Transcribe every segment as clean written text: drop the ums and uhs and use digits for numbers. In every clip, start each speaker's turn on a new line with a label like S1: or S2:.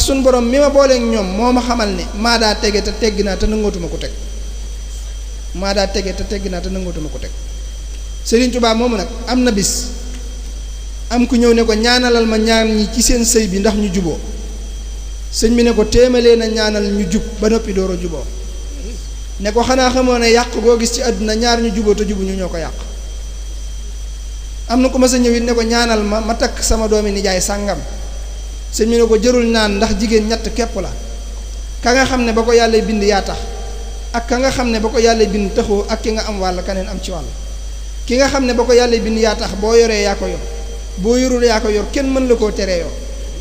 S1: sun borom mi ma booleeg ñoom moo ma xamal ne maa daa tege te tegg naa te nangootuma ko teg maa daa tege te tegg naa te nangootuma ko teg Sëriñ Tuubaa moomu nag am na bis am ku ñëw ne ko ñaanalal ma ñaar ñi ci seen sëy bi ndax ñu juboo sëñ bi ne ko téemalee na ñaanal ñu jub ba noppi door a juboo ne ko xanaa xamoo ne yàq goo gis ci àdduna ñaar ñu juboo te jubuñu ñoo ko yàq am na ku ma sa ñëwit ne ko ñaanal ma takk sama doomi nijaay sàngam sëñ bi ne ko jërul naan ndax jigéen ñett képp la ka nga xam ne ba ko yàlla bind yaa tax ak ka nga xam ne ba ko yàlla bind taxoo ak ki nga am wàll keneen am ci wàll ki nga xam ne ba ko yàlla bind yaa tax boo yoree yaa ko yor boo yorul yaa ko yor kenn mën la koo teree yor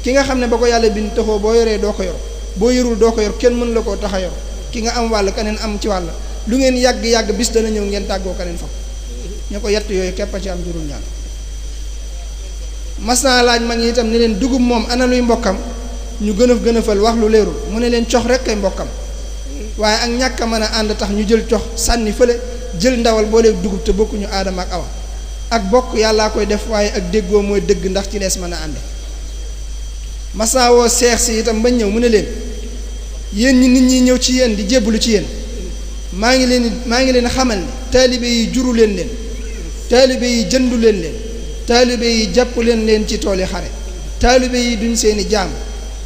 S1: ki nga xam ne ba ko yàlla bind taxoo boo yoree doo ko yor boo yorul doo ko yor kenn mën la koo tax a yor ki nga am wàll keneen am ci wàll lu ngeen yàgg-yàgg bis dana ñëw ngeen tàggoo keneen fa ñu ko yett yooyu képp a ci am jurul ñaan mas naa laaj mag ñi itam ne leen dugub moom ana luy mbokkam ñu gën a fal wax lu leerul mu ne leen cox rek kay mbokkam waaye ak ñàkk a mën a ànd tax ñu jël cox sànni fële jël ndawal booleeg dugub te bokkuñu aadama ak awa ak bokk yàllaa koy def waaye ak déggoo mooy dëgg ndax ci lees mën a ànde mas naa woo seex si itam bañ ñëw mu ne leen yéen ñi nit ñi ñëw ci yéen di jébbalu ci yéen maa ngi leen xamal ne taalibe yi juru leen taalibe yi jëndu leen taalibe yi jàpp leen ci tooli xare taalibe yi duñ seeni jaam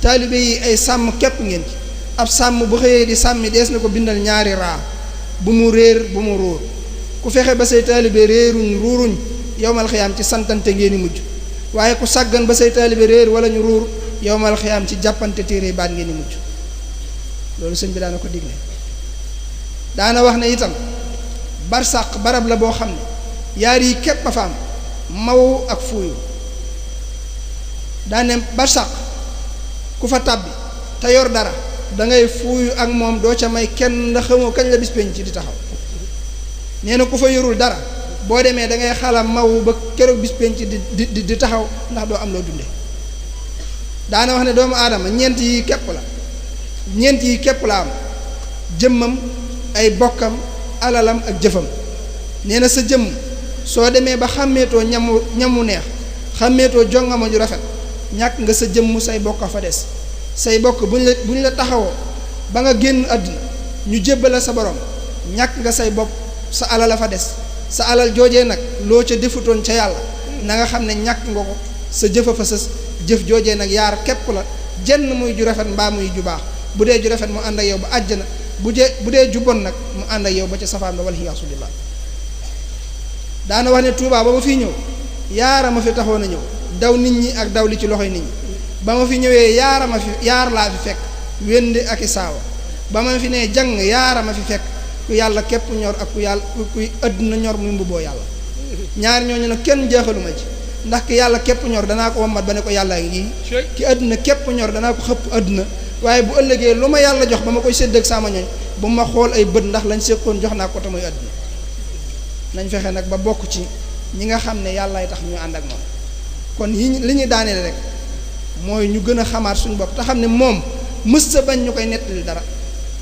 S1: taalibe yi ay sàmm képp ngeen ci ab sàmm bu xëyee di sàmmi dees na ko bindal ñaari raa bu mu réer bu mu ruur ku fexe ba say taalibe réeruñ ruuruñ yowmal xiyaam ci santante ngeen di mujj waaye ku sàggan ba say taalibe réer wala ñu ruur yowmal xiyaam ci jàppante téere baat ngeen di mujj loolu sëñ bi daana ko digle daana wax ne itam barsàq barab la boo xam ne yaar yi képp a fa am maw ak fuuyu daane barsàq ku fa tàbbi te yor dara dangay fuuyu ak moom doo ca may kenn ndax xamoo kañ la bis penc ci di taxaw nee na ku fa yorul dara boo demee da ngay xala maw ba keroog bis penc di taxaw ndax doo am loo dunde daana wax ne doomu aadama ñeent yi képp la am jëmmam ay bokkam alalam ak jëfam nee na sa jëmm soo demee ba xàmmeetoo ñamu neex xàmmeetoo jongama ju rafet ñàkk nga sa jëmm say bokk fa des say bokk bu ñu la taxawoo ba nga génn àdduna ñu jébbala sa borom ñàkk nga say bopp sa alal a fa des sa alal joojee nag loo ca defutoon ca yàlla na nga xam ne ñàkk nga ko sa jëfa fa sës jëf joojee nag yaar képp la jenn muy ju rafet mbaa muy ju baax bu dee ju rafet mu ànd ak yow ba àjjana bu dee ju bon nag mu ànd ak yow ba ca safaan ba wal hiyaasu billah daana wax ne Tuubaa ba ma fiy ñëw yaara ma fi taxoon a ñëw daw nit ñi ak daw li ci loxoy nit ñi ba ma fi ñëwee yaar laa fi fekk wénd ak i saawa ba ma fi nee jàng yaara ma fi fekk ku yàlla képp ñor ak kuy àdduna ñor muy mbubboo yàlla ñaar ñooñu nag kenn jeexaluma ci ndax ki yàlla képp ñor danaa ko wammat ba ne ko yàllaa ngi ki àdduna képp ñor danaa ko xëpp àdduna waaye bu ëllëgee lu ma yàlla jox ba ma koy sédd ak sama ñooñ bu ma xool ay bët ndax lañ séqoon jox naa ko te muy àdduna nañ fexe nag ba bokk ci ñi nga xam ne yàllaay tax ñu ànd ak moom kon li ñuy daaneel rek mooy ñu gën a xamaat suñu bopp te xam ne moom mës sa bañ ñu koy nettali dara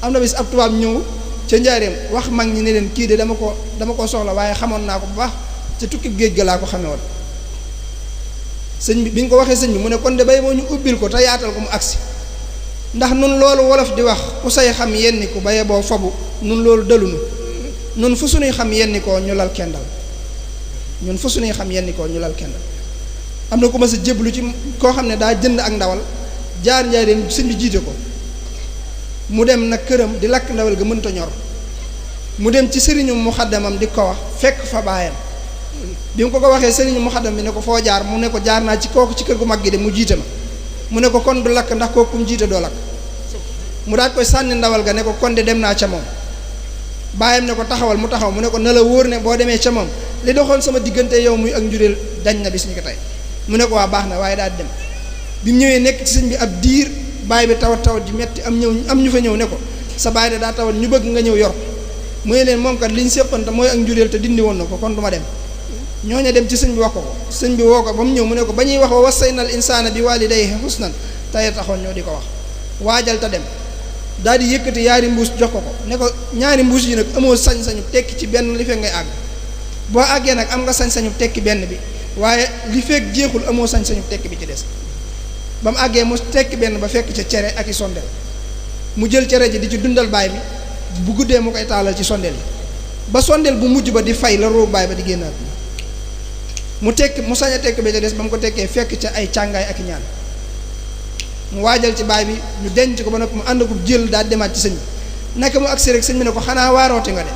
S1: am na bis ab tubaab ñëw ca njaareem wax mag ñi ne leen kii de dama ko soxla waaye xamoon naa ko bu baax ca tukki géej ga laa ko xamee woon sëñ bi ñu ko waxee sëñ bi mu ne kon de bay moo ñu ubbil ko te yaatal ko mu agsi ndax nun loolu wolof di wax ku say xam yenni ku baye boo fabu nun loolu dalunu nun fu suñuy xam yenni koo ñu lal kendal ñun fu suñuy xam yenni koo ñu lal kendal am na ku ma sa jéblu ci koo xam ne daa jënd ak ndawal jaar njaareem sëñ bi jiite ko mu dem nag këram di lakk ndawal ga mënta ñor mu dem ci sëriñu muxaddamam di ko wax fekk fa baayam bi mu ko waxee sëriñu muxaddam bi ne ko foo jaar mu ne ko jaar naa ci kooku ci kër gu mag gi de mu jiite ma mu ne ko kon du lakk ndax kooku mu jiite doo lakk mu daal koy sànni ndawal ga ne ko kon de dem naa ca moom baayam ne ko taxawal mu taxaw mu ne ko na la wóor ne boo demee ca moom li doxoon sama diggante yow muy ak njureel dañ na bis ni ko tey mu ne ko waa baax na waaye daal dem bi mu ñëwee nekk ci sëñ bi ab diir baay bi tawat ji metti am ñu fa ñëw ne ko sa baay de daa tawat ñu bëgg nga ñëw yor mu ne leen moom kat li ñu séqante mooy ak njureel te dindi woon na ko kon du ma dem ñooñu dem ci sëñ bi wax ko sëñ bi woo ko ba mu ñëw mu ne ko ba ñuy wax wa wasaynal insaana bi waalidayhi husnan tey taxoon ñoo di ko wax waajal ta dem daal di yëkkati yaari mbuus jox ko ne ko ñaari mbuus yi nag amoo sañ-sañu tekki ci benn li fekk ngay àgg boo àggee nag am nga sañ-sañu tekki benn bi waaye li fekk jeexul amoo sañ-sañu tekki bi ci des ba mu àggee mu tekki benn ba fekk ca cere ak i sondel mu jël cere ji di ci dundal baay bi bu guddee mu koy taalal ci sondel yi ba sondel bu mujj ba di fay la roobu baay ba di génnaat mu tekk mu sañ a tekk ba ca des ba mu ko tekkee fekk ca ay càngaay ak ñaan mu waajal ci baay bi ñu denc ko ba noppi mu ànd ko jël daal demaat ci sëñ bi naka mu agsi rek sëñ bi ne ko xanaa waarooti nga de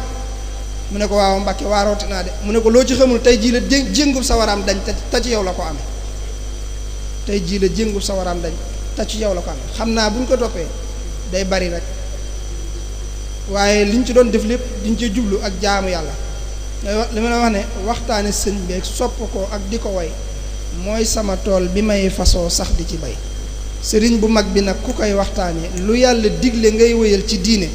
S1: mu ne ko waaw Mbàkke waarooti naa de mu ne ko loo ci xamul tey jii la jéngub sa waraam dañ te ci yow la ko amee tey jii la jéngub sa waraam dañ te ci yow la ko amee xam naa bu ñu ko toppee day bari rek waaye liñ ci doon def lépp diñ ci jublu ak jaamu yàlla li ma la wax ne waxtaane sëñ bi ak sopp ko ak di ko way mooy sama tool bi may fasoo sax di ci bay sëriñ bu mag bi nag ku koy waxtaane lu yàlla digle ngay wéyal ci diine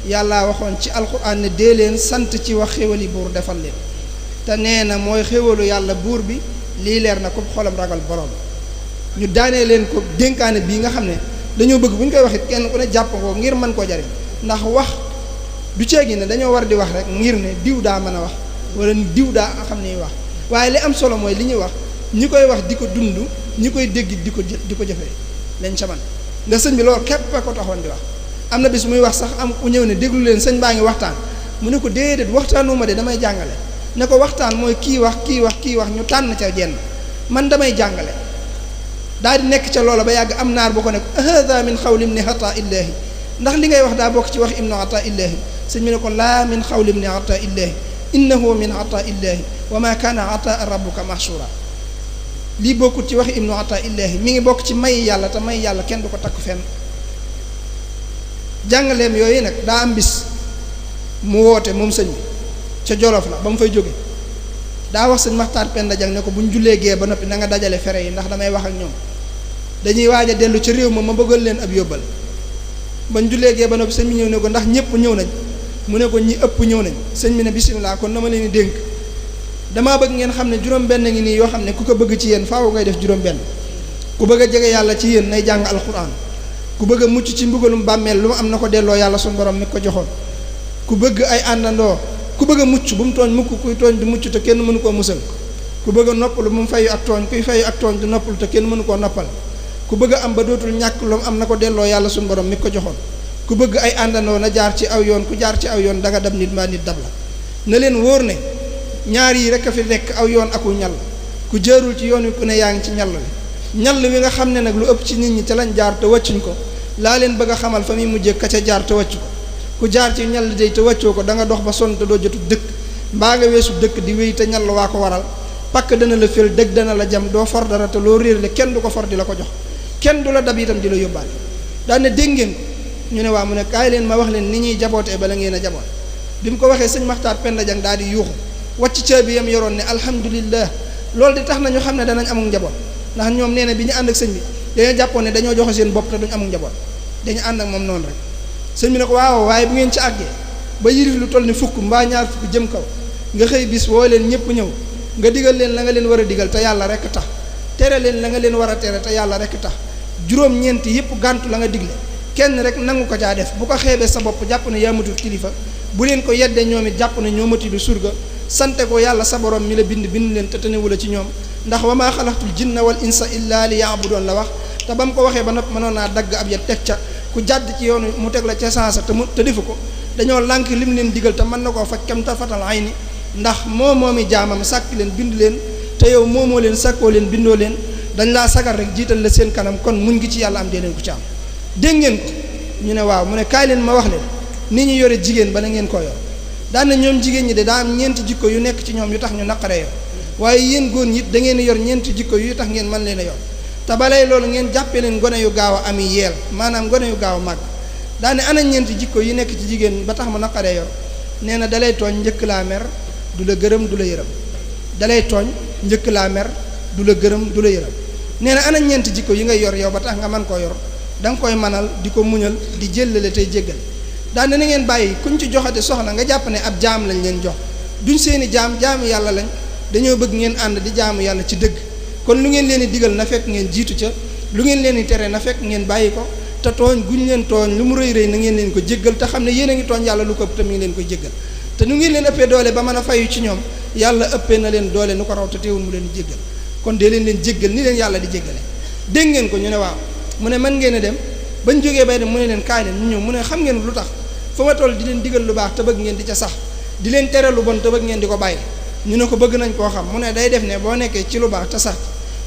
S1: yàlla waxoon ci alxuraan ne dee leen sant ci wax xéwali buur defal leen te nee na mooy xéwalu yàlla buur bi lii leer na ko xolam ragal borom ñu daanee leen ko dénkaane bii nga xam ne dañoo bëgg bu ñu koy wax it kenn ku ne jàpp ko ngir mën koo jariñ ndax wax du ceegi ne dañoo war di wax rek ngir ne diw daa mën a wax wala diw daa xam ne wax waaye li am solo mooy li ñuy wax ñi koy wax di ko dund ñi koy dégg di ko jëfee lañ ca man nga sëñ bi loolu képp a ko taxoon di wax am na bis muy wax sax am ku ñëw ne déglu leen sëñ baa ngi waxtaan mu ne ko déedéet waxtaanuma de damay jàngale ne ko waxtaan mooy kii wax ñu tànn ca jenn man damay jàngale daal di nekk ca loola ba yàgg am naar boo ko ne ko hada min xawli ibni ata illahi ndax li ngay wax daa bokk ci wax ibnu ata illahi sëñ bi ne ko laa min xawli ibni ata illahi innahu min ata illahi wa ma kaana ata rabbuka mahshura lii bokkut ci wax ibnu ata illahi mi ngi bokk ci may yàlla te may yàlla kenn du ko takk fenn jàngaleem yooyu nag daa am bis mu woote moom sëñ bi ca Jolof la ba mu fay jóge daa wax sëñ Maxtaar Penda Jang ne ko bu ñu jullee gee ba noppi na nga dajale fere yi ndax damay wax ak ñoom dañuy waaj a dellu ca réew ma bëggal leen ab yóbbal ba ñu jullee gee ba noppi sëñ bi ñëw ne ko ndax ñëpp ñëw nañ mu ne ko ñi ëpp ñëw nañ sëñ bi ne bisimilah kon dama leen di dénk damaa bëgg ngeen xam ne juróom-benn ngi nii yoo xam ne ku ko bëgg ci yéen faaw ngay def juróom-benn ku bëgg a jege yàlla ci yéen nay jàng alxuraan ku bëgg a mucc ci mbugalum bàmmeel lu mu am na ko delloo yàlla suñu borom mi ko joxoon ku bëgg ay àndandoo ku bëgg a mucc bu mu tooñ mukk kuy tooñ du mucc te kenn mënu koo musal ku bëgg a noppalu bu mu fayu ak tooñ kuy fayu ak tooñ du noppalu te kenn mënu koo noppal ku bëgg a am ba dootul ñàkk lu mu am na ko delloo yàlla suñu borom mi ko joxoon ku bëgg ay àndandoo na jaar ci aw yoon ku jaar ci aw yoon danga dab nit maa nit dab la na leen wóor ne ñaar yi rek a fi nekk aw yoon aku ñal ku jaarul ci yoon wi ku ne yaa ngi ci ñal wi ñal wi nga xam ne nag lu ëpp ci nit ñi ca lañ jaar te wàccuñ ko laa leen bëgg a xamal fa muy mujjee ka ca jaar te wàccu ko ku jaar ci ñal day te wàccoo ko da nga dox ba sonn te doo jotu dëkk mbaa nga weesu dëkk di wéy te ñal waa ko waral pakk dana la fél dëgg dana la jam doo for dara te loo réer le kenn du ko for di la ko jox kenn du la dab itam di la yóbbaale daan ne dégg ngeen ko ñu ne waa mu ne kaay leen ma wax leen ni ñuy jabootee bala ngeen a jaboot bi mu ko waxee sëñ Maxtaar Penda Jang daal di yuuxu wàcc caabi yam yoroon ne alhamdulillah loolu di tax na ñu xam ne danañ amul njaboot ndax ñoom nee na bi ñu ànd ak sëñ bi dañoo jàppoon ne dañoo joxe seen bopp te duñ amul njaboot dañu ànd ak moom noonu rek sëñ bi ne ko waaw waaye bu ngeen ci àggee ba yirif lu toll ni fukk mbaa ñaar fukk jëm kaw nga xëy bis woo leen ñëpp ñëw nga digal leen la nga leen war a digal te yàlla rek tax tere leen la nga leen war a tere te yàlla rek tax juróom-ñeenti yëpp gàntu la nga digle kenn rek nangu ko caa def bu ko xeebee sa bopp jàpp ne yaa matul kilifa bu leen ko yeddee ñoom it jàpp ne ñoo mati du surga sante ko yàlla sa borom mi la bind leen te tënewu la ci ñoom ndax wa maa xalaqtul jinna wal insa illa li ya'budun la wax te ba mu ko waxee ba noppi mënoon naa dagg ab ya teg ca ku jàdd ci yoonu mu teg la ca sansa te defu ko dañoo lànk lim leen digal te mën na koo faj kam tarfatal ayni ndax moomi jaamam sàkk leen bind leen te yow moomoo leen sàkkoo leen bindoo leen dañ laa sagar rek jiital la seen kanam kon muñ ngi ci yàlla am dee leen ko ci am dégg ngeen ko ñu ne waaw mu ne kaay leen ma wax leen ni ñu yore jigéen bala ngeen koo yor daan na ñoom jigéen ñi de daa am ñeenti jikko yu nekk ci ñoom yu tax ñu naqaree yor waaye yéen góor ñi da ngeen yor ñeenti jikko yu tax ngeen mën leen a yor te balay loolu ngeen jàppee leen gone yu gaaw a ami yeel maanaam gone yu gaaw a màgg daane ana ñeenti jikko yi nekk ci jigéen ba tax mu naqaree yor nee na dalay tooñ njëkk laa mer du la gërëm du la yërëm dalay tooñ njëkk laa mer du la gërëm du la yërëm nee na ana ñeenti jikko yi ngay yor yow ba tax nga mën koo yor da nga koy manal di ko muñal di jëllale tey jéggal daane na ngeen bàyyi kuñ ci joxate soxna nga jàpp ne ab jaam lañ leen jox duñ seeni jaami yàlla lañ dañoo bëgg ngeen ànd di jaamu yàlla ci dëgg kon lu ngeen leen di digal na fekk ngeen jiitu ca lu ngeen leen di tere na fekk ngeen bàyyi ko te tooñ guñ leen tooñ lu mu rëy rëy na ngeen leen ko jéggal te xam ne yéen a ngi tooñ yàlla lu ko ëpp te mi ngi leen koy jéggal te nu ngeen leen ëppee doole ba mën a fayu ci ñoom yàlla ëppee na leen doole nu ko raw te teewul mu leen di jéggal kon dee leen jéggal ni leen yàlla di jéggale dégg ngeen ko ñu ne waaw mu ne mën ngeen a dem bañ jógee bay dem mu ne leen kaay leen ñu ñëw mu ne xam ngeen lu tax fa ma toll di leen digal lu baax te bëgg ngeen di ca sax di leen tere lu bon te bëgg ngeen di ko bàyyi ñu ne ko bëgg nañ koo xam mu ne day def ne boo nekkee ci lu baax te sax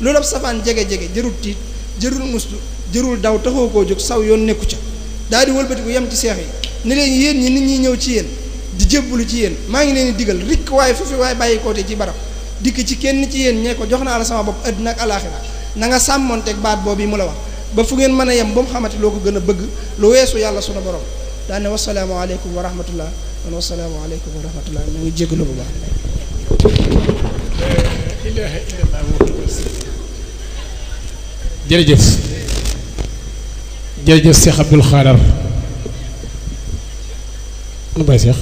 S1: lu la safaan jege-jege jërul tiit jërul mustu jërul daw taxoo koo jóg saw yoon nekku ca daal di wëlbatiku yem ci seex yi ne leen yéen ñi nit ñi ñëw ci yéen di jébbalu ci yéen maa ngi leen di digal rikk waaye fu fi waaye bàyyi koote ci barab dikk ci kenn ci yéen ñee ko jox naa la sama bopp àddina ak alaaxira na nga sàmmonteeg baat boobu yi mu la wax ba fu ngeen mën a yem ba mu xamante loo ko gën a bëgg lu weesu yàlla sunu borom daane wasalaamu aleykum wa rahmatullah man wasalaamu aleykum wa rahmatullah ñu ngi jéggalu bu baax
S2: ilaha illallah jërëjëf jërëjëf Cheikh Abdoul Khadar nu bay Cheikh